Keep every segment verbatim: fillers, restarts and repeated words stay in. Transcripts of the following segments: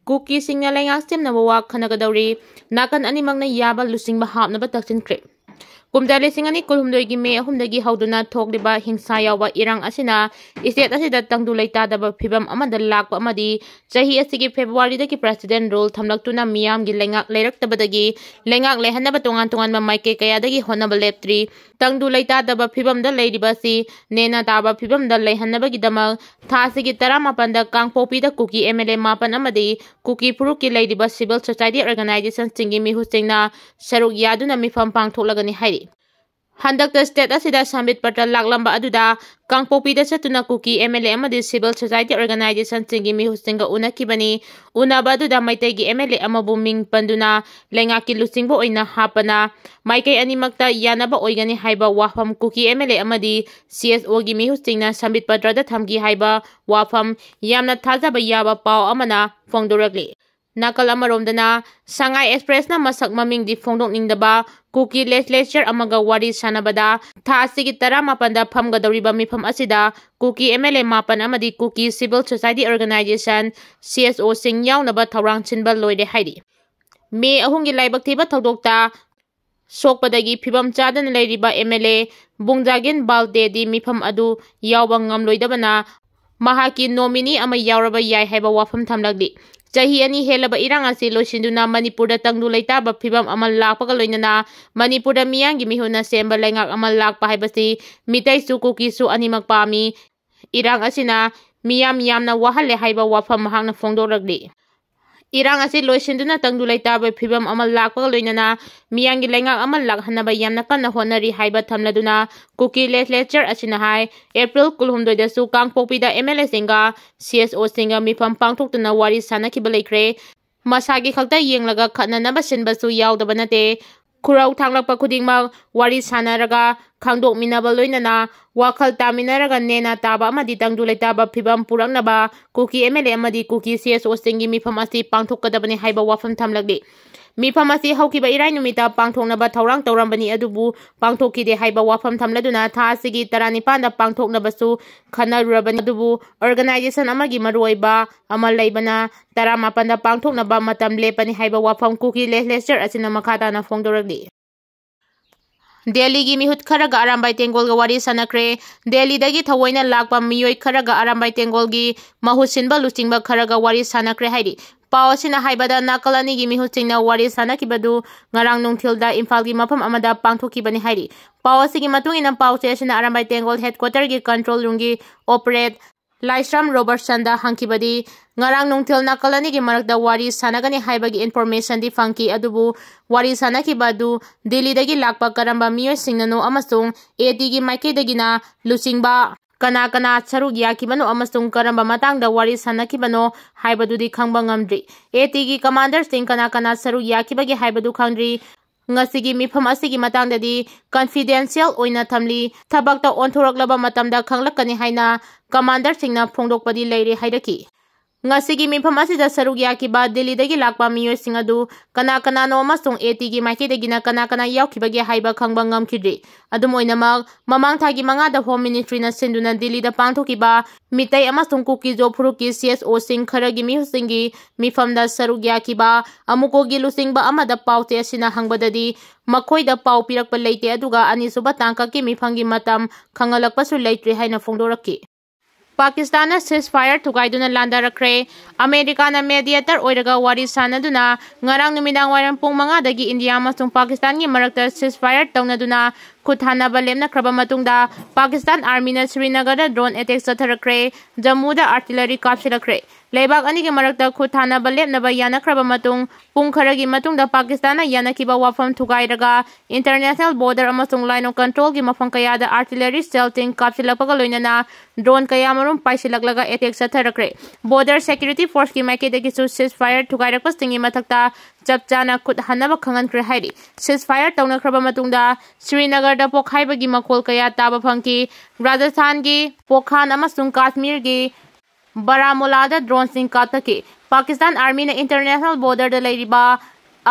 ꯀꯨꯀꯤꯁꯤꯡꯅ ꯂꯩꯉꯥꯛ ꯁꯦꯝꯅꯕ ꯋꯥ ꯈꯟꯅꯒꯗꯧꯔꯤ꯫ ꯅꯥꯀꯟ ꯑꯅꯤꯃꯛꯅ ꯌꯥꯕ ꯂꯨꯆꯤꯡꯕ ꯍꯥꯞꯅꯕ ꯇꯛꯁꯤꯟꯈ꯭ꯔꯦ꯫ ꯀꯨꯝꯖꯥ ꯂꯤꯁꯤꯡ ꯑꯅꯤ ꯀꯨꯟꯍꯨꯝꯗꯣꯏꯒꯤ ꯃꯦ ꯑꯍꯨꯝꯗꯒꯤ ꯍꯧꯗꯨꯅ ꯊꯣꯛꯂꯤꯕ ꯍꯤꯡꯁꯥ ꯌꯥꯎꯕ ꯏꯔꯥꯡ ꯑꯁꯤꯅ state ꯑꯁꯤꯗ ꯇꯪꯗꯨ ꯂꯩꯇꯥꯗꯕ ꯐꯤꯕꯝ ꯑꯃꯗ ꯂꯥꯛꯄ ꯑꯃꯗꯤ ꯆꯍꯤ ꯑꯁꯤꯒꯤ Februaryꯗꯒꯤ President Rule ꯊꯝꯂꯛꯇꯨꯅ ꯃꯤꯌꯥꯝꯒꯤ ꯂꯩꯉꯥꯛ ꯂꯩꯔꯛꯇꯕꯗꯒꯤ ꯂꯩꯉꯥꯛ ꯂꯩꯍꯟꯅꯕ ꯇꯣꯉꯥꯟ ꯇꯣꯉꯥꯟꯕ ꯃꯥꯏꯀꯩ ꯀꯌꯥꯗꯒꯤ ꯍꯣꯠꯅꯕ ꯂꯦꯞꯇ꯭ꯔꯤ꯫ ꯇꯪꯗꯨ ꯂꯩꯇꯥꯗꯕ ꯐꯤꯕꯝꯗ ꯂꯩꯔꯤꯕ ꯑꯁꯤ ꯅꯦꯅꯥ ꯇꯥꯕ ꯐꯤꯕꯝꯗ ꯂꯩꯍꯟꯅꯕꯒꯤꯗꯃꯛ ꯊꯥ ꯑꯁꯤꯒꯤ ꯇꯔꯥꯃꯥꯄꯟꯗ ꯀꯥꯡꯄꯣꯛꯄꯤꯗ ꯀꯨꯀꯤ MLA ꯃꯥꯄꯟ ꯑꯃꯗꯤ ꯀꯨꯀꯤ ꯐꯨꯔꯨꯞꯀꯤ ꯂꯩꯔꯤꯕ civil society organizationꯁꯤꯡꯒꯤ ꯃꯤꯍꯨꯠꯁꯤꯡꯅ ꯁꯔꯨꯛ ꯌꯥꯗꯨꯅ ꯃꯤꯐꯝ ꯄꯥꯡꯊꯣꯛꯂꯒꯅꯤ ꯍꯥꯏꯔꯤ꯫ ꯍꯟꯗꯛꯇ state ꯑꯁꯤꯗ ꯁꯝꯕꯤꯠ ꯄꯇ꯭ꯔ ꯂꯥꯛꯂꯝꯕ ꯑꯗꯨꯗ ꯀꯥꯡꯄꯣꯛꯄꯤꯗ ꯆꯠꯇꯨꯅ ꯀꯨꯀꯤ MLA ꯑꯃꯗꯤ civil society organizationꯁꯤꯡꯒꯤ ꯃꯤꯍꯨꯠꯁꯤꯡꯒ ꯎꯅꯈꯤꯕꯅꯤ꯫ ꯎꯅꯕ ꯑꯗꯨꯗ ꯃꯩꯇꯩꯒꯤ MLA ꯑꯃꯕꯨ ꯃꯤꯡ ꯄꯟꯗꯨꯅ ꯂꯩꯉꯥꯛꯀꯤ ꯂꯨꯆꯤꯡꯕ ꯑꯣꯏꯅ ꯍꯥꯞꯄꯅ ꯃꯥꯏꯀꯩ ꯑꯅꯤꯃꯛꯇ ꯌꯥꯅꯕ ꯑꯣꯏꯒꯅꯤ ꯍꯥꯏꯕ ꯋꯥꯐꯝ ꯀꯨꯀꯤ MLA ꯑꯃꯗꯤ CSOꯒꯤ ꯃꯤꯍꯨꯠꯁꯤꯡꯅ ꯁꯝꯕꯤꯠ ꯄꯇ꯭ꯔꯗ ꯊꯝꯈꯤ ꯍꯥꯏꯕ ꯋꯥꯐꯝ ꯌꯥꯝꯅ ꯊꯥꯖꯕ ꯌꯥꯕ ꯄꯥꯎ ꯑꯃꯅ ꯐꯣꯡꯗꯣꯔꯛꯂꯤ꯫ ꯅꯥꯀꯜ ꯑꯃꯔꯣꯝꯗꯅ ꯁꯉꯥꯏ Expressꯅ ꯃꯁꯛ ꯃꯃꯤꯡꯗꯤ ꯐꯣꯡꯗꯣꯛꯅꯤꯡꯗꯕ ꯀꯨꯀꯤ legislature ꯑꯃꯒ ꯋꯥꯔꯤ ꯁꯥꯟꯅꯕꯗ ꯊꯥ ꯑꯁꯤꯒꯤ ꯇꯔꯥꯃꯥꯄꯟꯗ ꯐꯝꯒꯗꯧꯔꯤꯕ ꯃꯤꯐꯝ ꯑꯁꯤꯗ ꯀꯨꯀꯤ MLA ꯃꯥꯄꯟ ꯑꯃꯗꯤ ꯀꯨꯀꯤ civil society organization CSOꯁꯤꯡ ꯌꯥꯎꯅꯕ ꯊꯧꯔꯥꯡ ꯁꯤꯟꯕ ꯂꯣꯏꯔꯦ ꯍꯥꯏꯔꯤ꯫ ꯃꯦ ꯑꯍꯨꯝꯒꯤ ꯂꯥꯏꯕꯛ ꯊꯤꯕ ꯊꯧꯗꯣꯛꯇ ꯁꯣꯛꯄꯗꯒꯤ ꯐꯤꯕꯝ ꯆꯥꯗꯅ ꯂꯩꯔꯤꯕ MLA ꯕꯨꯡꯖꯥꯒꯤꯟ ꯕꯥꯜꯇꯦꯗꯤ ꯃꯤꯐꯝ ꯑꯗꯨ ꯌꯥꯎꯕ ꯉꯝꯂꯣꯏꯗꯕꯅ ꯃꯍꯥꯛꯀꯤ nominee ꯑꯃ ꯌꯥꯎꯔꯕ ꯌꯥꯏ ꯍꯥꯏꯕ ꯋꯥꯐꯝ ꯊꯝꯂꯛꯂꯤ꯫ ꯆꯍꯤ ꯑꯅꯤ ꯍꯦꯜꯂꯕ ꯏꯔꯥꯡ ꯑꯁꯤ ꯂꯣꯏꯁꯤꯟꯗꯨꯅ ꯃꯅꯤꯄꯨꯔꯗ ꯇꯪꯗꯨ ꯂꯩꯇꯥꯕ ꯐꯤꯕꯝ ꯑꯃ ꯂꯥꯛꯄꯒ ꯂꯣꯏꯅꯅ ꯃꯅꯤꯄꯨꯔꯗ ꯃꯤꯌꯥꯝꯒꯤ ꯃꯤꯍꯨꯠꯅ ꯁꯦꯝꯕ ꯂꯩꯉꯥꯛ ꯑꯃ ꯂꯥꯛꯄ ꯍꯥꯏꯕꯁꯤ ꯃꯤꯇꯩꯁꯨ ꯀꯨꯀꯤꯁꯨ ꯑꯅꯤꯃꯛ ꯄꯥꯝꯃꯤ꯫ ꯏꯔꯥꯡ ꯑꯁꯤꯅ ꯃꯤꯌꯥꯝ ꯌꯥꯝꯅ ꯋꯥꯍꯜꯂꯦ ꯍꯥꯏꯕ ꯋꯥꯐꯝ ꯃꯍꯥꯛꯅ ꯐꯣꯡꯗꯣꯔꯛꯂꯤ꯫ ꯏꯔꯥꯡ ꯑꯁꯤ ꯂꯣꯏꯁꯤꯟꯗꯨꯅ ꯇꯪꯗꯨ ꯂꯩꯇꯥꯕ ꯐꯤꯕꯝ ꯑꯃ ꯂꯥꯛꯄꯒ ꯂꯣꯏꯅꯅ ꯃꯤꯌꯥꯝꯒꯤ ꯂꯩꯉꯥꯛ ꯑꯃ ꯂꯥꯛꯍꯟꯅꯕ ꯌꯥꯝꯅ ꯀꯟꯅ ꯍꯣꯠꯅꯔꯤ ꯍꯥꯏꯕ ꯊꯝꯂꯗꯨꯅ ꯀꯨꯀꯤ legislature ꯑꯁꯤꯅ ꯍꯥꯏ, April ꯀꯨꯟꯍꯨꯝꯗꯣꯏꯗꯁꯨ ꯀꯥꯡꯄꯣꯛꯄꯤꯗ MLAꯁꯤꯡꯒ CSOꯁꯤꯡꯒ ꯃꯤꯐꯝ ꯄꯥꯡꯊꯣꯛꯇꯨꯅ ꯋꯥꯔꯤ ꯁꯥꯟꯅꯈꯤꯕ ꯂꯩꯈ꯭ꯔꯦ꯫ ꯃꯁꯥꯒꯤ ꯈꯛꯇ ꯌꯦꯡꯂꯒ ꯈꯠꯅꯅꯕ ꯁꯤꯟꯕꯁꯨ ꯌꯥꯎꯗꯕ ꯅꯠꯇꯦ꯫ ꯈꯨꯔꯧ ꯊꯥꯡꯂꯛꯄ ꯈꯨꯗꯤꯡꯃꯛ ꯋꯥꯔꯤ ꯁꯥꯟꯅꯔꯒ ꯈꯪꯗꯣꯛꯃꯤꯟꯅꯕ ꯂꯣꯏꯅꯅ ꯋꯥꯈꯜ ꯇꯥꯃꯤꯟꯅꯔꯒ ꯅꯦꯅꯥ ꯇꯥꯕ ꯑꯃꯗꯤ ꯇꯪꯗꯨ ꯂꯩꯇꯥꯕ ꯐꯤꯕꯝ ꯄꯨꯔꯛꯅꯕ ꯀꯨꯀꯤ MLA ꯑꯃꯗꯤ ꯀꯨꯀꯤ CSOꯁꯤꯡꯒꯤ ꯃꯤꯐꯝ ꯑꯁꯤ ꯄꯥꯡꯊꯣꯛꯀꯗꯕꯅꯤ ꯍꯥꯏꯕ ꯋꯥꯐꯝ ꯊꯝꯂꯛꯂꯤ꯫ ꯃꯤꯐꯝ ꯑꯁꯤ ꯍꯧꯈꯤꯕ ꯏꯔꯥꯏ ꯅꯨꯃꯤꯠꯇ ꯄꯥꯡꯊꯣꯛꯅꯕ ꯊꯧꯔꯥꯡ ꯇꯧꯔꯝꯕꯅꯤ, ꯑꯗꯨꯕꯨ ꯄꯥꯡꯊꯣꯛꯈꯤꯗꯦ ꯍꯥꯏꯕ ꯋꯥꯐꯝ ꯊꯝꯂꯗꯨꯅ ꯊꯥ ꯑꯁꯤꯒꯤ ꯇꯔꯥꯅꯤꯄꯥꯟꯗ ꯄꯥꯡꯊꯣꯛꯅꯕꯁꯨ ꯈꯟꯅꯔꯨꯔꯕꯅꯤ, ꯑꯗꯨꯕꯨ organization ꯑꯃꯒꯤ ꯃꯔꯨꯑꯣꯏꯕ ꯑꯃ ꯂꯩꯕꯅ ꯇꯔꯥꯃꯥꯄꯟꯗ ꯄꯥꯡꯊꯣꯛꯅꯕ ꯃꯇꯝ ꯂꯦꯞꯄꯅꯤ ꯍꯥꯏꯕ ꯋꯥꯐꯝ ꯀꯨꯀꯤ legislature ꯑꯁꯤꯅ ꯃꯈꯥ ꯇꯥꯅ ꯐꯣꯡꯗꯣꯔꯛꯂꯤ꯫ ꯗꯦꯜꯂꯤꯒꯤ ꯃꯤꯍꯨꯠ ꯈꯔꯒ ꯑꯔꯥꯝꯕꯥꯏ ꯇꯦꯡꯒꯣꯜꯒ ꯋꯥꯔꯤ ꯁꯥꯟꯅꯈ꯭ꯔꯦ꯫ ꯗꯦꯜꯂꯤꯗꯒꯤ ꯊꯑꯣꯏꯅ ꯂꯥꯛꯄ ꯃꯤꯑꯣꯏ ꯈꯔꯒ ꯑꯔꯥꯝꯕꯥꯏ ꯇꯦꯡꯒꯣꯜꯒꯤ ꯃꯍꯨꯠ ꯁꯤꯟꯕ ꯂꯨꯆꯤꯡꯕ ꯈꯔꯒ ꯋꯥꯔꯤ ꯁꯥꯟꯅꯈ꯭ꯔꯦ ꯍꯥꯏꯔꯤ꯫ ꯄꯥꯎ ꯑꯁꯤꯅ ꯍꯥꯏꯕꯗ, ꯅꯥꯀꯜ ꯑꯅꯤꯒꯤ ꯃꯤꯍꯨꯠꯁꯤꯡꯅ ꯋꯥꯔꯤ ꯁꯥꯟꯅꯈꯤꯕꯗꯨ ꯉꯔꯥꯡ ꯅꯨꯡꯊꯤꯜꯗ ꯏꯝꯐꯥꯜꯒꯤ ꯃꯐꯝ ꯑꯃꯗ ꯄꯥꯡꯊꯣꯛꯈꯤꯕꯅꯤ ꯍꯥꯏꯔꯤ꯫ ꯄꯥꯎ ꯑꯁꯤꯒꯤ ꯃꯇꯨꯡ ꯏꯟꯅ, ꯄꯥꯎꯆꯦ ꯑꯁꯤꯅ ꯑꯔꯥꯝꯕꯥꯏ ꯇꯦꯡꯒꯣꯜ headquarterꯒꯤ control roomꯒꯤ operate ꯂꯥꯏꯁ꯭ꯔꯝ ꯔꯣꯕꯔꯠꯁꯟꯗ ꯍꯪꯈꯤꯕꯗꯤ, ꯉꯔꯥꯡ ꯅꯨꯡꯊꯤꯜ ꯅꯥꯀꯜ ꯑꯅꯤꯒꯤ ꯃꯔꯛꯇ ꯋꯥꯔꯤ ꯁꯥꯟꯅꯒꯅꯤ ꯍꯥꯏꯕꯒꯤ informationꯗꯤ ꯐꯪꯈꯤ, ꯑꯗꯨꯕꯨ ꯋꯥꯔꯤ ꯁꯥꯟꯅꯈꯤꯕ ꯑꯗꯨ ꯗꯤꯜꯂꯤꯗꯒꯤ ꯂꯥꯛꯄ ꯀꯔꯝꯕ ꯃꯤꯑꯣꯏꯁꯤꯡꯅꯅꯣ ꯑꯃꯁꯨꯡ ATꯒꯤ ꯃꯥꯏꯀꯩꯗꯒꯤꯅ ꯂꯨꯆꯤꯡꯕ ꯀꯅꯥ ꯀꯅꯥ ꯁꯔꯨꯛ ꯌꯥꯈꯤꯕꯅꯣ ꯑꯃꯁꯨꯡ ꯀꯔꯝꯕ ꯃꯇꯥꯡꯗ ꯋꯥꯔꯤ ꯁꯥꯟꯅꯈꯤꯕꯅꯣ ꯍꯥꯏꯕꯗꯨꯗꯤ ꯈꯪꯕ ꯉꯝꯗ꯭ꯔꯤ꯫ ATꯒꯤ commanderꯁꯤꯡ ꯀꯅꯥ ꯀꯅꯥ ꯁꯔꯨꯛ ꯌꯥꯈꯤꯕꯒꯦ ꯍꯥꯏꯕꯗꯨ ꯈꯪꯗ꯭ꯔꯤ꯫ ꯉꯁꯤꯒꯤ ꯃꯤꯐꯝ ꯑꯁꯤꯒꯤ ꯃꯇꯥꯡꯗꯗꯤ confidential ꯑꯣꯏꯅ ꯊꯝꯂꯤ꯫ ꯊꯕꯛꯇ ꯑꯣꯟꯊꯣꯔꯛꯂꯕ ꯃꯇꯝꯗ ꯈꯪꯂꯛꯀꯅꯤ ꯍꯥꯏꯅ commanderꯁꯤꯡꯅ ꯐꯣꯡꯗꯣꯛꯄꯗꯤ ꯂꯩꯔꯦ ꯍꯥꯏꯔꯛꯈꯤ꯫ ꯉꯁꯤꯒꯤ ꯃꯤꯐꯝ ꯑꯁꯤꯗ ꯁꯔꯨꯛ ꯌꯥꯈꯤꯕ ꯗꯤꯜꯂꯤꯗꯒꯤ ꯂꯥꯛꯄ ꯃꯤꯑꯣꯏꯁꯤꯡ ꯑꯗꯨ ꯀꯅꯥ ꯀꯅꯥꯅꯣ ꯑꯃꯁꯨꯡ ATꯒꯤ ꯃꯥꯏꯀꯩꯗꯒꯤꯅ ꯀꯅꯥ ꯀꯅꯥ ꯌꯥꯎꯈꯤꯕꯒꯦ ꯍꯥꯏꯕ ꯈꯪꯕ ꯉꯝꯈꯤꯗ꯭ꯔꯤ꯫ ꯑꯗꯨꯝ ꯑꯣꯏꯅꯃꯛ, ꯃꯃꯥꯡ ꯊꯥꯒꯤ ꯃꯉꯥꯗ Home Ministryꯅ ꯁꯤꯟꯗꯨꯅ ꯗꯤꯜꯂꯤꯗ ꯄꯥꯡꯊꯣꯛꯈꯤꯕ ꯃꯤꯇꯩ ꯑꯃꯁꯨꯡ ꯀꯨꯀꯤꯖꯣ ꯐꯨꯔꯨꯞꯀꯤ CSOꯁꯤꯡ ꯈꯔꯒꯤ ꯃꯤꯍꯨꯠꯁꯤꯡꯒꯤ ꯃꯤꯐꯝꯗ ꯁꯔꯨꯛ ꯌꯥꯈꯤꯕ ꯑꯃꯨꯀꯣꯒꯤ ꯂꯨꯆꯤꯡꯕ ꯑꯃꯗ ꯄꯥꯎꯆꯦ ꯑꯁꯤꯅ ꯍꯪꯕꯗꯗꯤ, ꯃꯈꯣꯏꯗ ꯄꯥꯎ ꯄꯤꯔꯛꯄ ꯂꯩꯇꯦ, ꯑꯗꯨꯒ ꯑꯅꯤꯁꯨꯕ ꯇꯥꯡꯀꯛꯀꯤ ꯃꯤꯐꯝꯒꯤ ꯃꯇꯝ ꯈꯪꯍꯜꯂꯛꯄꯁꯨ ꯂꯩꯇ꯭ꯔꯤ ꯍꯥꯏꯅ ꯐꯣꯡꯗꯣꯔꯛꯈꯤ꯫ ꯄꯥꯀꯤꯁꯇꯥꯟꯅ ceasefire ꯊꯨꯒꯥꯏꯗꯨꯅ ꯂꯥꯟꯗꯥꯔꯛꯈ꯭ꯔꯦ꯫ ꯑꯃꯦꯔꯤꯀꯥꯅ mediator ꯑꯣꯏꯔꯒ ꯋꯥꯔꯤ ꯁꯥꯟꯅꯗꯨꯅ ꯉꯔꯥꯡ ꯅꯨꯃꯤꯗꯥꯡ ꯋꯥꯏꯔꯝ ꯄꯨꯡ ꯃꯉꯥꯗꯒꯤ ꯏꯟꯗꯤꯌꯥ ꯑꯃꯁꯨꯡ ꯄꯥꯀꯤꯁꯇꯥꯟꯒꯤ ꯃꯔꯛꯇ ceasefire ꯇꯧꯅꯗꯨꯅ ꯈꯨꯠ ꯊꯥꯅꯕ ꯂꯦꯞꯅꯈ꯭ꯔꯕ ꯃꯇꯨꯡꯗ, ꯄꯥꯀꯤꯁꯇꯥꯟ armyꯅ ꯁ꯭ꯔꯤꯅꯒꯔꯗ drone attack ꯆꯠꯊꯔꯛꯈ꯭ꯔꯦ꯫ ꯖꯝꯃꯨꯗ artillery ꯀꯥꯞꯁꯤꯜꯂꯛꯈ꯭ꯔꯦ꯫ ꯂꯩꯕꯥꯛ ꯑꯅꯤꯒꯤ ꯃꯔꯛꯇ ꯈꯨꯠ ꯊꯥꯅꯕ ꯂꯦꯞꯅꯕ ꯌꯥꯅꯈ꯭ꯔꯕ ꯃꯇꯨꯡ, ꯄꯨꯡ ꯈꯔꯒꯤ ꯃꯇꯨꯡꯗ ꯄꯥꯀꯤꯁꯇꯥꯟꯅ ꯌꯥꯅꯈꯤꯕ ꯋꯥꯐꯝ ꯊꯨꯒꯥꯏꯔꯒ international border ꯑꯃꯁꯨꯡ line of controlꯒꯤ ꯃꯐꯝ ꯀꯌꯥꯗ artillery shellꯁꯤꯡ ꯀꯥꯞꯁꯤꯜꯂꯛꯄꯒ ꯂꯣꯏꯅꯅ drone ꯀꯌꯥꯃꯔꯨꯝ ꯄꯥꯏꯁꯤꯜꯂꯛꯂꯒ attack ꯆꯠꯊꯔꯛꯈ꯭ꯔꯦ꯫ Border security forceꯀꯤ ꯃꯥꯏꯀꯩꯗꯒꯤꯁꯨ ceasefire ꯊꯨꯒꯥꯏꯔꯛꯄꯁꯤꯡꯒꯤ ꯃꯊꯛꯇ ꯆꯞ ꯆꯥꯅ ꯈꯨꯠ ꯍꯟꯅꯕ ꯈꯪꯍꯟꯈ꯭ꯔꯦ ꯍꯥꯏꯔꯤ꯫ Ceasefire ꯇꯧꯅꯈ꯭ꯔꯕ ꯃꯇꯨꯡꯗ ꯁ꯭ꯔꯤꯅꯒꯔꯗ ꯄꯣꯈꯥꯏꯕꯒꯤ ꯃꯈꯣꯜ ꯀꯌꯥ ꯇꯥꯕ ꯐꯪꯈꯤ꯫ ꯔꯥꯖꯁꯊꯥꯟꯒꯤ ꯄꯣꯈꯥꯟ ꯑꯃꯁꯨꯡ ꯀꯥꯁꯃꯤꯔꯒꯤ ꯕꯥꯔꯥꯃꯨꯂꯥꯗ droneꯁꯤꯡ ꯀꯥꯞꯊꯈꯤ꯫ ꯄꯥꯀꯤꯁꯇꯥꯟ armyꯅ international borderꯗ ꯂꯩꯔꯤꯕ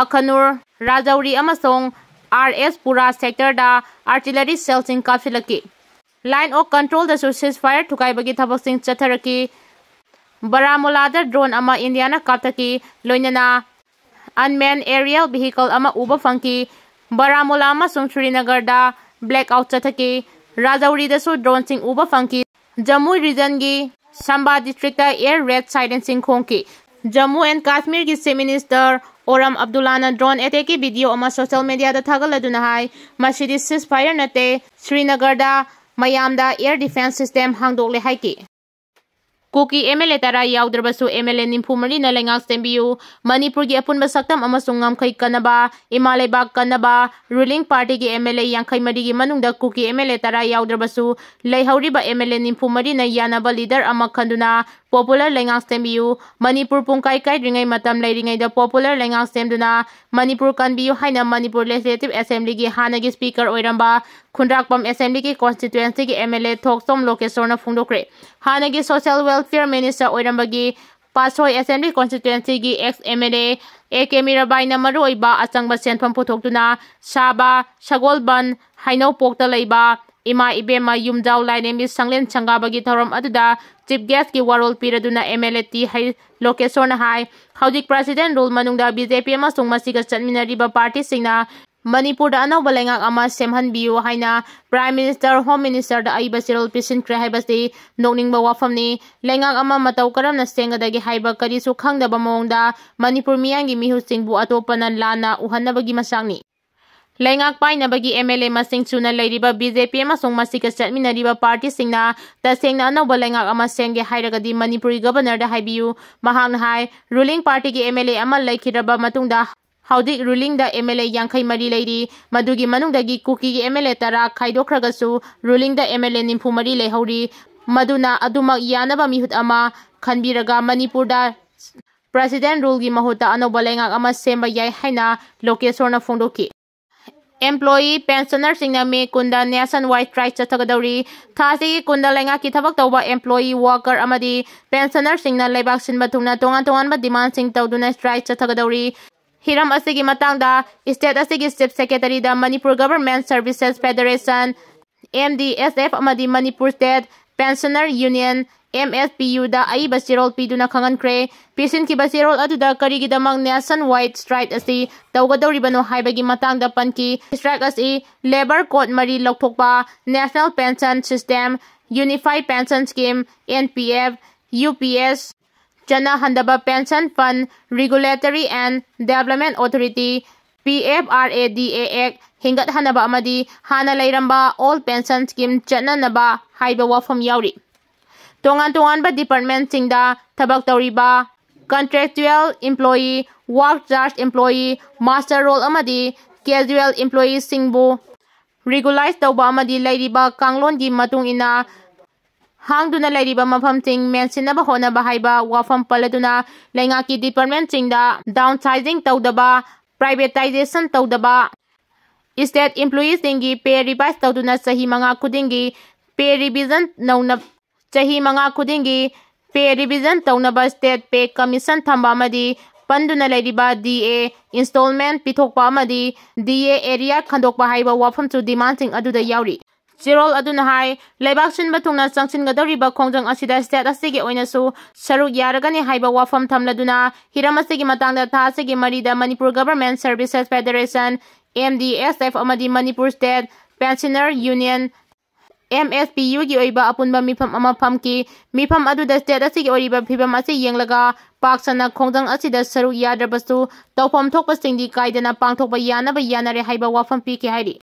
ꯑꯈꯅꯨꯔ, ꯔꯥꯖꯧꯔꯤ ꯑꯃꯁꯨꯡ ꯑꯥꯔ ꯑꯦꯁ ꯄꯨꯔꯥ ꯁꯦꯛꯇꯔꯗ ꯑꯥꯔꯇꯤꯂꯔꯤ ꯁꯦꯜꯁꯤꯡ ꯀꯥꯞꯁꯤꯜꯂꯛꯈꯤ꯫ ꯂꯥꯏꯟ ꯑꯣꯐ ꯀꯟꯇ꯭ꯔꯣꯜꯗꯁꯨ ꯁꯤꯖꯐꯥꯌꯔ ꯊꯨꯒꯥꯏꯕꯒꯤ ꯊꯕꯛꯁꯤꯡ ꯆꯠꯊꯔꯛꯈꯤ꯫ ꯕꯔꯥꯃꯨꯂꯥꯗ ꯗ꯭ꯔꯣꯟ ꯑꯃ ꯏꯟꯗꯤꯌꯥꯅ ꯀꯥꯞꯊꯈꯤ, ꯂꯣꯏꯅꯅ ꯑꯟꯃꯦꯟ ꯑꯦꯔꯤꯌꯦꯜ ꯚꯤꯍꯤꯀꯜ ꯑꯃ ꯎꯕ ꯐꯪꯈꯤ꯫ ꯕꯔꯥꯃꯨꯂꯥ ꯑꯃꯁꯨꯡ ꯁ꯭ꯔꯤꯅꯒꯔꯗ ꯕ꯭ꯂꯦꯛ ꯑꯥꯎꯠ ꯆꯠꯊꯈꯤ꯫ ꯔꯥꯖꯧꯔꯤꯗꯁꯨ ꯗ꯭ꯔꯣꯟꯁꯤꯡ ꯎꯕ ꯐꯪꯈꯤ꯫ ꯖꯝꯃꯨ ꯔꯤꯖꯟꯒꯤ ꯁꯝꯕꯥ ꯗꯤꯁꯇ꯭ꯔꯤꯛꯇ ꯑꯦꯌꯔ ꯔꯦꯗ ꯁꯥꯏꯔꯦꯟꯁꯤꯡ ꯈꯣꯡꯈꯤ꯫ ꯖꯝꯃꯨ ꯑꯦꯟ ꯀꯥꯁꯃꯤꯔꯒꯤ ꯆꯤꯐ ꯃꯤꯅꯤꯁꯇꯔ ꯑꯣꯔꯝ ꯑꯕꯗꯨꯜꯂꯥꯅ ꯗ꯭ꯔꯣꯟ ꯑꯦꯇꯦꯛꯀꯤ ꯚꯤꯗꯤꯑꯣ ꯑꯃ ꯁꯣꯁꯤꯌꯦꯜ ꯃꯤꯗꯤꯌꯥꯗ ꯊꯥꯒꯠꯂꯗꯨꯅ ꯍꯥꯏ, ꯃꯁꯤꯗꯤ ꯁꯤꯖꯐꯥꯌꯔ ꯅꯠꯇꯦ, ꯁ꯭ꯔꯤꯅꯒꯔꯗ ꯃꯌꯥꯝꯗ ꯑꯦꯌꯔ ꯗꯤꯐꯦꯟꯁ ꯁꯤꯁꯇꯦꯝ ꯍꯥꯡꯗꯣꯛꯂꯦ ꯍꯥꯏꯈꯤ꯫ ꯀꯨꯀꯤ ꯑꯦꯝ ꯑꯦꯜ ꯑꯦ ꯇꯔꯥ ꯌꯥꯎꯗ꯭ꯔꯕꯁꯨ ꯑꯦꯝ ꯑꯦꯜ ꯑꯦ ꯅꯤꯐꯨ ꯃꯔꯤꯅ ꯂꯩꯉꯥꯛ ꯁꯦꯝꯕꯤꯌꯨ꯫ ꯃꯅꯤꯄꯨꯔꯒꯤ ꯑꯄꯨꯟꯕ ꯁꯛꯇꯝ ꯑꯃꯁꯨꯡ ꯉꯝꯈꯩ ꯀꯟꯅꯕ, ꯏꯃꯥ ꯂꯩꯕꯥꯛ ꯀꯟꯅꯕ, ꯔꯨꯂꯤꯡ ꯄꯥꯔꯇꯤꯒꯤ ꯑꯦꯝ ꯑꯦꯜ ꯑꯦ ꯌꯥꯡꯈꯩ ꯃꯔꯤꯒꯤ ꯃꯅꯨꯡꯗ ꯀꯨꯀꯤ ꯑꯦꯝ ꯑꯦꯜ ꯑꯦ ꯇꯔꯥ ꯌꯥꯎꯗ꯭ꯔꯕꯁꯨ, ꯂꯩꯍꯧꯔꯤꯕ ꯑꯦꯝ ꯑꯦꯜ ꯑꯦ ꯅꯤꯐꯨ ꯃꯔꯤꯅ ꯌꯥꯅꯕ ꯂꯤꯗꯔ ꯑꯃ ꯈꯟꯗꯨꯅ ꯄꯣꯄꯨꯂꯔ ꯂꯩꯉꯥꯛ ꯁꯦꯝꯕꯤꯌꯨ꯫ ꯃꯅꯤꯄꯨꯔ ꯄꯨꯡꯀꯥꯏ ꯀꯥꯏꯗ꯭ꯔꯤꯉꯩ ꯃꯇꯝ ꯂꯩꯔꯤꯉꯩꯗ ꯄꯣꯄꯨꯂꯔ ꯂꯩꯉꯥꯛ ꯁꯦꯝꯗꯨꯅ ꯃꯅꯤꯄꯨꯔ ꯀꯟꯕꯤꯌꯨ ꯍꯥꯏꯅ ꯃꯅꯤꯄꯨꯔ ꯂꯦꯖꯤꯁꯂꯦꯇꯤꯚ ꯑꯦꯁꯦꯝꯕ꯭ꯂꯤꯒꯤ ꯍꯥꯟꯅꯒꯤ ꯁ꯭ꯄꯤꯀꯔ ꯑꯣꯏꯔꯝꯕ ꯈꯨꯟꯗ꯭ꯔꯥꯛꯄꯝ ꯑꯦꯁꯦꯝꯕ꯭ꯂꯤꯒꯤ ꯀꯣꯟꯁꯇꯤꯇ꯭ꯋꯦꯟꯁꯤꯒꯤ ꯑꯦꯝ ꯑꯦꯜ ꯑꯦ ꯊꯣꯛꯆꯣꯝ ꯂꯣꯀꯦꯁꯣꯔꯅ ꯐꯣꯡꯗꯣꯛꯈ꯭ꯔꯦ꯫ ꯍꯥꯟꯅꯒꯤ ꯁꯣꯁꯤꯌꯦꯜ ꯋꯦꯜꯐꯤꯌꯔ ꯃꯤꯅꯤꯁꯇꯔ ꯑꯣꯏꯔꯝꯕꯒꯤ ꯄꯥꯠꯁꯣꯏ ꯑꯦꯁꯦꯝꯕ꯭ꯂꯤ ꯀꯣꯟꯁꯇꯤꯇ꯭ꯋꯦꯟꯁꯤꯒꯤ ex M L A A K ꯃꯤꯔꯥꯕꯥꯏꯅ ꯃꯔꯨꯑꯣꯏꯕ ꯑꯆꯪꯕ ꯁꯦꯟꯐꯝ ꯄꯨꯊꯣꯛꯇꯨꯅ ꯁꯥꯕ ꯁꯒꯣꯜꯕꯟ ꯍꯩꯅꯧꯄꯣꯛꯇ ꯂꯩꯕ ꯏꯃꯥ ꯏꯕꯦꯝꯃ ꯌꯨꯝꯖꯥꯎ ꯂꯥꯏꯔꯦꯝꯕꯤ ꯁꯪꯂꯦꯟ ꯁꯪꯒꯥꯕꯒꯤ ꯊꯧꯔꯝ ꯑꯗꯨꯗ ꯆꯤꯐ ꯒꯦꯁꯀꯤ ꯋꯥꯔꯣꯜ ꯄꯤꯔꯗꯨꯅ ꯑꯦꯝ ꯑꯦꯜ ꯑꯦ ꯇꯤ ꯍꯩ ꯂꯣꯀꯦꯁꯣꯔꯅ ꯍꯥꯏ, ꯍꯧꯖꯤꯛ ꯄ꯭ꯔꯦꯁꯤꯗꯦꯟ ꯔꯨꯜ ꯃꯅꯨꯡꯗ ꯕꯤ ꯖꯦ ꯄꯤ ꯑꯃꯁꯨꯡ ꯃꯁꯤꯒ ꯆꯠꯃꯤꯟꯅꯔꯤꯕ ꯄꯥꯔꯇꯤꯁꯤꯡꯅ ꯃꯅꯤꯄꯨꯔꯗ ꯑꯅꯧꯕ ꯂꯩꯉꯥꯛ ꯑꯃ ꯁꯦꯝꯍꯟꯕꯤꯌꯨ ꯍꯥꯏꯅ ꯄ꯭ꯔꯥꯏꯝ ꯃꯤꯅꯤꯁꯇꯔ, ꯍꯣꯝ ꯃꯤꯅꯤꯁꯇꯔꯗ ꯑꯏꯕ ꯆꯦꯔꯣꯜ ꯄꯤꯁꯤꯟꯈ꯭ꯔꯦ ꯍꯥꯏꯕꯁꯤ ꯅꯣꯛꯅꯤꯡꯕ ꯋꯥꯐꯝꯅꯤ꯫ ꯂꯩꯉꯥꯛ ꯑꯃ ꯃꯇꯧ ꯀꯔꯝꯅ ꯁꯦꯝꯒꯗꯒꯦ ꯍꯥꯏꯕ ꯀꯔꯤꯁꯨ ꯈꯪꯗꯕ ꯃꯑꯣꯡꯗ ꯃꯅꯤꯄꯨꯔ ꯃꯤꯌꯥꯝꯒꯤ ꯃꯤꯍꯨꯠꯁꯤꯡꯕꯨ ꯑꯇꯣꯞꯄꯅ ꯂꯥꯟꯅ ꯎꯍꯟꯅꯕꯒꯤ ꯃꯆꯥꯛꯅꯤ꯫ ꯂꯩꯉꯥꯛ ꯄꯥꯏꯅꯕꯒꯤ ꯑꯦꯝ ꯑꯦꯜ ꯑꯦ ꯃꯁꯤꯡ ꯁꯨꯅ ꯂꯩꯔꯤꯕ ꯕꯤ ꯖꯦ ꯄꯤ ꯑꯃꯁꯨꯡ ꯃꯁꯤꯒ ꯆꯠꯃꯤꯟꯅꯔꯤꯕ ꯄꯥꯔꯇꯤꯁꯤꯡꯅ ꯇꯁꯦꯡꯅ ꯑꯅꯧꯕ ꯂꯩꯉꯥꯛ ꯑꯃ ꯁꯦꯝꯒꯦ ꯍꯥꯏꯔꯒꯗꯤ ꯃꯅꯤꯄꯨꯔꯒꯤ ꯒꯕꯔꯅꯔꯗ ꯍꯥꯏꯕꯤꯌꯨ꯫ ꯃꯍꯥꯛꯅ ꯍꯥꯏ, ꯔꯨꯂꯤꯡ ꯄꯥꯔꯇꯤꯒꯤ ꯑꯦꯝ ꯑꯦꯜ ꯑꯦ ꯑꯃ ꯂꯩꯈꯤꯗ꯭ꯔꯕ ꯃꯇꯨꯡꯗ ꯍꯧꯖꯤꯛ ꯔꯨꯂꯤꯡꯗ ꯑꯦꯝ ꯑꯦꯜ ꯑꯦ ꯌꯥꯡꯈꯩ ꯃꯔꯤ ꯂꯩꯔꯤ꯫ ꯃꯗꯨꯒꯤ ꯃꯅꯨꯡꯗꯒꯤ ꯀꯨꯀꯤꯒꯤ ꯑꯦꯝ ꯑꯦꯜ ꯑꯦ ꯇꯔꯥ ꯈꯥꯏꯗꯣꯛꯈ꯭ꯔꯒꯁꯨ ꯔꯨꯂꯤꯡꯗ ꯑꯦꯝ ꯑꯦꯜ ꯑꯦ ꯅꯤꯐꯨ ꯃꯔꯤ ꯂꯩꯍꯧꯔꯤ꯫ ꯃꯗꯨꯅ ꯑꯗꯨꯃꯛ ꯌꯥꯅꯕ ꯃꯤꯍꯨꯠ ꯑꯃ ꯈꯟꯕꯤꯔꯒ ꯃꯅꯤꯄꯨꯔꯗ ꯄ꯭ꯔꯦꯁꯤꯗꯦꯟ ꯔꯨꯜꯒꯤ ꯃꯍꯨꯠꯇ ꯑꯅꯧꯕ ꯂꯩꯉꯥꯛ ꯑꯃ ꯁꯦꯝꯕ ꯌꯥꯏ ꯍꯥꯏꯅ ꯂꯣꯀꯦꯁꯣꯔꯅ ꯐꯣꯡꯗꯣꯛꯈꯤ꯫ ꯑꯦꯝꯄ꯭ꯂꯣꯌꯤ ꯄꯦꯟꯁꯅꯔꯁꯤꯡꯅ ꯃꯦ ꯀꯨꯟꯗ ꯅꯦꯁꯟ ꯋꯥꯏꯗ ꯁ꯭ꯇ꯭ꯔꯥꯏꯛ ꯆꯠꯊꯒꯗꯧꯔꯤ꯫ ꯊꯥ ꯑꯁꯤꯒꯤ ꯀꯨꯟꯗ ꯂꯩꯉꯥꯛꯀꯤ ꯊꯕꯛ ꯇꯧꯕ ꯑꯦꯝꯄ꯭ꯂꯣꯌꯤ, ꯋꯥꯔꯀꯔ ꯑꯃꯗꯤ ꯄꯦꯟꯁꯅꯔꯁꯤꯡꯅ ꯂꯩꯕꯥꯛ ꯁꯤꯟꯕ ꯊꯨꯡꯅ ꯇꯣꯉꯥꯟ ꯇꯣꯉꯥꯟꯕ ꯗꯤꯃꯥꯟꯁꯤꯡ ꯇꯧꯗꯨꯅ ꯁ꯭ꯇ꯭ꯔꯥꯏꯛ ꯆꯠꯊꯒꯗꯧꯔꯤ꯫ ꯍꯤꯔꯝ ꯑꯁꯤꯒꯤ ꯃꯇꯥꯡꯗ state ꯑꯁꯤꯒꯤ Chief Secretary ꯗ Manipur Government Services Federation, M D S F, ꯑꯃꯗꯤ Manipur State Pensioner Union, M S P U, ꯗ ꯑꯏꯕ ꯆꯦꯔꯣꯜ ꯄꯤꯗꯨꯅ ꯈꯪꯍꯟꯈ꯭ꯔꯦ꯫ ꯄꯤꯁꯤꯟꯈꯤꯕ ꯆꯦꯔꯣꯜ ꯑꯗꯨꯗ ꯀꯔꯤꯒꯤꯗꯃꯛ nationwide strike ꯑꯁꯤ ꯇꯧꯒꯗꯧꯔꯤꯕꯅꯣ ꯍꯥꯏꯕꯒꯤ ꯃꯇꯥꯡꯗ ꯄꯟꯈꯤ꯫ Strike ꯑꯁꯤ labour code ꯃꯔꯤ ꯂꯧꯊꯣꯛꯄ, National Pension System, Unified Pension Scheme, N P F, U P S, ꯆꯠꯅꯍꯟꯗꯕ Pension Fund Regulatory and Development Authority, P F R A D A Act ꯍꯤꯡꯒꯠꯍꯟꯅꯕ ꯑꯃꯗꯤ ꯍꯥꯟꯅ ꯂꯩꯔꯝꯕ old pension scheme ꯆꯠꯅꯅꯕ ꯍꯥꯏꯕ ꯋꯥꯐꯝ ꯌꯥꯎꯔꯤ꯫ ꯇꯣꯉꯥꯟ ꯇꯣꯉꯥꯟꯕ department ꯁꯤꯡꯗ ꯊꯕꯛ ꯇꯧꯔꯤꯕ contractual employee, work charge employee, muster roll ꯑꯃꯗꯤ casual employee ꯁꯤꯡꯕꯨ regularize ꯇꯧꯕ ꯑꯃꯗꯤ ꯂꯩꯔꯤꯕ ꯀꯥꯡꯂꯣꯟꯒꯤ ꯃꯇꯨꯡ ꯏꯟꯅ ꯍꯥꯡꯗꯨꯅ ꯂꯩꯔꯤꯕ ꯃꯐꯝꯁꯤꯡ ꯃꯦꯟꯁꯤꯟꯅꯕ ꯍꯣꯠꯅꯕ ꯍꯥꯏꯕ ꯋꯥꯐꯝ ꯄꯜꯂꯗꯨꯅ, ꯂꯩꯉꯥꯛꯀꯤ department ꯁꯤꯡꯗ downsizing ꯇꯧꯗꯕ, privatization ꯇꯧꯗꯕ, state employee ꯁꯤꯡꯒꯤ pay revise ꯇꯧꯗꯨꯅ ꯆꯍꯤ ꯃꯉꯥ ꯈꯨꯗꯤꯡꯒꯤ pay revision ꯅꯧꯅ, ꯆꯍꯤ ꯃꯉꯥ ꯈꯨꯗꯤꯡꯒꯤ pay revision ꯇꯧꯅꯕ state pay commission ꯊꯝꯕ ꯑꯃꯗꯤ ꯄꯟꯗꯨꯅ ꯂꯩꯔꯤꯕ D A installment ꯄꯤꯊꯣꯛꯄ ꯑꯃꯗꯤ D A arrear ꯈꯟꯗꯣꯛꯄ ꯍꯥꯏꯕ ꯋꯥꯐꯝꯁꯨ demand ꯁꯤꯡ ꯑꯗꯨꯗ ꯌꯥꯎꯔꯤ꯫ ꯆꯦꯔꯣꯜ ꯑꯗꯨꯅ ꯍꯥꯏ, ꯂꯩꯕꯥꯛ ꯁꯤꯟꯕ ꯊꯨꯡꯅ ꯆꯪꯁꯤꯟꯒꯗꯧꯔꯤꯕ ꯈꯣꯡꯖꯪ ꯑꯁꯤꯗ state ꯑꯁꯤꯒꯤ ꯑꯣꯏꯅꯁꯨ ꯁꯔꯨꯛ ꯌꯥꯔꯒꯅꯤ ꯍꯥꯏꯕ ꯋꯥꯐꯝ ꯊꯝꯂꯗꯨꯅ, ꯍꯤꯔꯝ ꯑꯁꯤꯒꯤ ꯃꯇꯥꯡꯗ ꯊꯥ ꯑꯁꯤꯒꯤ ꯃꯔꯤꯗ Manipur Government Services Federation, M D S F, ꯑꯃꯗꯤ Manipur State Pensioner Union, M S P U, ꯒꯤ ꯑꯣꯏꯕ ꯑꯄꯨꯟꯕ ꯃꯤꯐꯝ ꯑꯃ ꯐꯝꯈꯤ꯫ ꯃꯤꯐꯝ ꯑꯗꯨꯗ state ꯑꯁꯤꯒꯤ ꯑꯣꯏꯔꯤꯕ ꯐꯤꯕꯝ ꯑꯁꯤ ꯌꯦꯡꯂꯒ, ꯄꯥꯛ ꯁꯟꯅ ꯈꯣꯡꯖꯪ ꯑꯁꯤꯗ ꯁꯔꯨꯛ ꯌꯥꯗ꯭ꯔꯕꯁꯨ, ꯇꯧꯐꯝ ꯊꯣꯛꯄꯁꯤꯡꯗꯤ ꯀꯥꯏꯗꯅ ꯄꯥꯡꯊꯣꯛꯄ ꯌꯥꯅꯕ ꯌꯥꯅꯔꯦ ꯍꯥꯏꯕ ꯋꯥꯐꯝ ꯄꯤꯈꯤ ꯍꯥꯏꯔꯤ꯫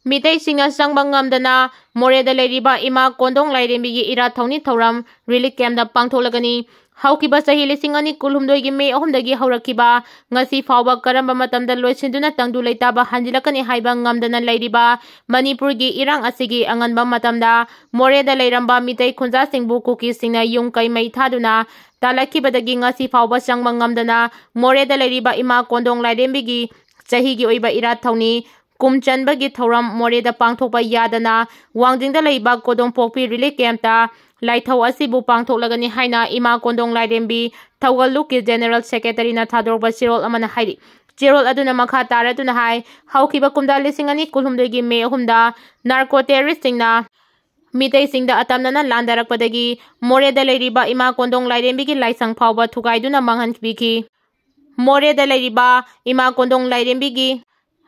ꯃꯤꯇꯩꯁꯤꯡꯅ ꯆꯪꯕ ꯉꯝꯗꯅ ꯃꯣꯔꯦꯗ ꯂꯩꯔꯤꯕ ꯏꯃꯥ ꯀꯣꯟꯗꯣꯡ ꯂꯥꯏꯔꯦꯝꯕꯤꯒꯤ ꯏꯔꯥꯠ ꯊꯧꯅꯤ ꯊꯧꯔꯝ relief camp ꯇ ꯄꯥꯡꯊꯣꯛꯂꯒꯅꯤ꯫ ꯍꯧꯈꯤꯕ ꯆꯍꯤ ꯂꯤꯁꯤꯡ ꯑꯅꯤ ꯀꯨꯟꯍꯨꯝꯗꯣꯏꯒꯤ May ꯑꯍꯨꯝꯗꯒꯤ ꯍꯧꯔꯛꯈꯤꯕ ꯉꯁꯤ ꯐꯥꯎꯕ ꯀꯔꯝꯕ ꯃꯇꯝꯗ ꯂꯣꯏꯁꯤꯟꯗꯨꯅ ꯇꯪꯗꯨ ꯂꯩꯇꯥꯕ ꯍꯟꯖꯤꯜꯂꯛꯀꯅꯤ ꯍꯥꯏꯕ ꯉꯝꯗꯅ ꯂꯩꯔꯤꯕ ꯃꯅꯤꯄꯨꯔꯒꯤ ꯏꯔꯥꯡ ꯑꯁꯤꯒꯤ ꯑꯉꯟꯕ ꯃꯇꯝꯗ ꯃꯣꯔꯦꯗ ꯂꯩꯔꯝꯕ ꯃꯤꯇꯩ ꯈꯨꯟꯖꯥꯁꯤꯡꯕꯨ ꯀꯨꯀꯤꯁꯤꯡꯅ ꯌꯨꯝ ꯀꯩ ꯃꯩ ꯊꯥꯗꯨꯅ ꯇꯥꯜꯂꯛꯈꯤꯕꯗꯒꯤ ꯉꯁꯤ ꯐꯥꯎꯕ ꯆꯪꯕ ꯉꯝꯗꯅ ꯃꯣꯔꯦꯗ ꯂꯩꯔꯤꯕ ꯏꯃꯥ ꯀꯣꯟꯗꯣꯡ ꯂꯥꯏꯔꯦꯝꯕꯤꯒꯤ ꯆꯍꯤꯒꯤ ꯑꯣꯏꯕ ꯏꯔꯥꯠ ꯊꯧꯅꯤ ꯀꯨꯝ ꯆꯟꯕꯒꯤ ꯊꯧꯔꯝ ꯃꯣꯔꯦꯗ ꯄꯥꯡꯊꯣꯛꯄ ꯌꯥꯗꯅ ꯋꯥꯡꯖꯤꯡꯗ ꯂꯩꯕ ꯀꯣꯗꯣꯝꯄꯣꯛꯄꯤ relief camp ꯇ ꯂꯥꯏꯊꯧ ꯑꯁꯤꯕꯨ ꯄꯥꯡꯊꯣꯛꯂꯒꯅꯤ ꯍꯥꯏꯅ ꯏꯃꯥ ꯀꯣꯟꯗꯣꯡ ꯂꯥꯏꯔꯦꯝꯕꯤ ꯊꯧꯒꯜ ꯂꯨꯞꯀꯤ ꯖꯦꯅꯦꯔꯦꯜ ꯁꯦꯀ꯭ꯔꯦꯇꯔꯤꯅ ꯊꯥꯗꯣꯔꯛꯄ ꯆꯦꯔꯣꯜ ꯑꯃꯅ ꯍꯥꯏꯔꯤ꯫ ꯆꯦꯔꯣꯜ ꯑꯗꯨꯅ ꯃꯈꯥ ꯇꯥꯔꯗꯨꯅ ꯍꯥꯏ, ꯍꯧꯈꯤꯕ ꯀꯨꯝꯖꯥ ꯂꯤꯁꯤꯡ ꯑꯅꯤ ꯀꯨꯟꯍꯨꯝꯗꯣꯏꯒꯤ ꯃꯦ ꯑꯍꯨꯝꯗ ꯅꯥꯔꯀꯣ ꯇꯦꯔꯣꯔꯤꯁꯁꯤꯡꯅ ꯃꯤꯇꯩꯁꯤꯡꯗ ꯑꯇꯝꯅꯅ ꯂꯥꯟꯗꯥꯔꯛꯄꯗꯒꯤ ꯃꯣꯔꯦꯗ ꯂꯩꯔꯤꯕ ꯏꯃꯥ ꯀꯣꯟꯗꯣꯡ ꯂꯥꯏꯔꯦꯝꯕꯤꯒꯤ ꯂꯥꯏꯁꯪ ꯐꯥꯎꯕ ꯊꯨꯒꯥꯏꯗꯨꯅ ꯃꯥꯡꯍꯟꯕꯤꯈꯤ꯫ ꯃꯣꯔꯦꯗ ꯂꯩꯔꯤꯕ ꯏꯃꯥ ꯀꯣꯟꯗꯣꯡ ꯂꯥꯏꯔꯦꯝꯕꯤꯒꯤ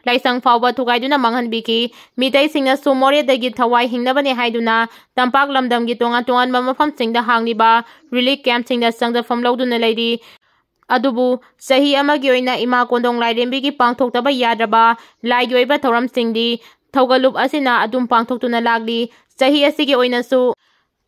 ꯂꯥꯏꯁꯪ ꯐꯥꯎꯕ ꯊꯨꯒꯥꯏꯗꯨꯅ ꯃꯥꯡꯍꯟꯕꯤꯈꯤ꯫ ꯃꯤꯇꯩꯁꯤꯡꯅꯁꯨ ꯃꯣꯔꯦꯗꯒꯤ ꯊꯋꯥꯏ ꯍꯤꯡꯅꯕꯅꯦ ꯍꯥꯏꯗꯨꯅ ꯇꯝꯄꯥꯛ ꯂꯝꯗꯝꯒꯤ ꯇꯣꯉꯥꯟ ꯇꯣꯉꯥꯟꯕ ꯃꯐꯝꯁꯤꯡꯗ ꯍꯥꯡꯂꯤꯕ ꯔꯤꯂꯤꯐ ꯀꯦꯝꯞꯁꯤꯡꯗ ꯆꯪꯖꯐꯝ ꯂꯧꯗꯨꯅ ꯂꯩꯔꯤ꯫ ꯑꯗꯨꯕꯨ ꯆꯍꯤ ꯑꯃꯒꯤ ꯑꯣꯏꯅ ꯏꯃꯥ ꯀꯣꯟꯗꯣꯡ ꯂꯥꯏꯔꯦꯝꯕꯤꯒꯤ ꯄꯥꯡꯊꯣꯛꯇꯕ ꯌꯥꯗ꯭ꯔꯕ ꯂꯥꯏꯒꯤ ꯑꯣꯏꯕ ꯊꯧꯔꯝꯁꯤꯡꯗꯤ ꯊꯧꯒꯜꯂꯨꯞ ꯑꯁꯤꯅ ꯑꯗꯨꯝ ꯄꯥꯡꯊꯣꯛꯇꯨꯅ ꯂꯥꯛꯂꯤ꯫ ꯆꯍꯤ ꯑꯁꯤꯒꯤ ꯑꯣꯏꯅꯁꯨ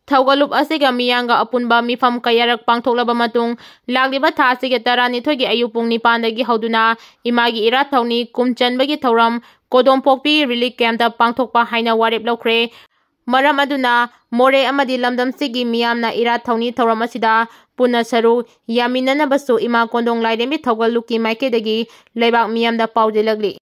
ꯊꯧꯒꯜꯂꯨꯞ ꯑꯁꯤꯒ ꯃꯤꯌꯥꯝꯒ ꯑꯄꯨꯟꯕ ꯃꯤꯐꯝ ꯀꯌꯥꯔꯛ ꯄꯥꯡꯊꯣꯛꯂꯕ ꯃꯇꯨꯡ, ꯂꯥꯛꯂꯤꯕ ꯊꯥ ꯑꯁꯤꯒꯤ ꯇꯔꯥꯅꯤꯊꯣꯏꯒꯤ ꯑꯌꯨꯛ ꯄꯨꯡ ꯅꯤꯄꯥꯟꯗꯒꯤ ꯍꯧꯗꯨꯅ ꯏꯃꯥꯒꯤ ꯏꯔꯥꯠ ꯊꯧꯅꯤ ꯀꯨꯝ ꯆꯟꯕꯒꯤ ꯊꯧꯔꯝ ꯀꯣꯗꯣꯝꯄꯣꯛꯄꯤ ꯔꯤꯂꯤꯐ ꯀꯦꯝꯞꯇ ꯄꯥꯡꯊꯣꯛꯄ ꯍꯥꯏꯅ ꯋꯥꯔꯦꯞ ꯂꯧꯈ꯭ꯔꯦ꯫ ꯃꯔꯝ ꯑꯗꯨꯅ ꯃꯣꯔꯦ ꯑꯃꯗꯤ ꯂꯝꯗꯝꯁꯤꯒꯤ ꯃꯤꯌꯥꯝꯅ ꯏꯔꯥꯠ ꯊꯧꯅꯤ ꯊꯧꯔꯝ ꯑꯁꯤꯗ ꯄꯨꯟꯅ ꯁꯔꯨꯛ ꯌꯥꯃꯤꯟꯅꯅꯕꯁꯨ ꯏꯃꯥ ꯀꯣꯟꯗꯣꯡ ꯂꯥꯏꯔꯦꯝꯕꯤ ꯊꯧꯒꯜ ꯂꯨꯞꯀꯤ ꯃꯥꯏꯀꯩꯗꯒꯤ ꯂꯩꯕꯥꯛ ꯃꯤꯌꯥꯝꯗ ꯄꯥꯎꯖꯦꯜꯂꯛꯂꯤ꯫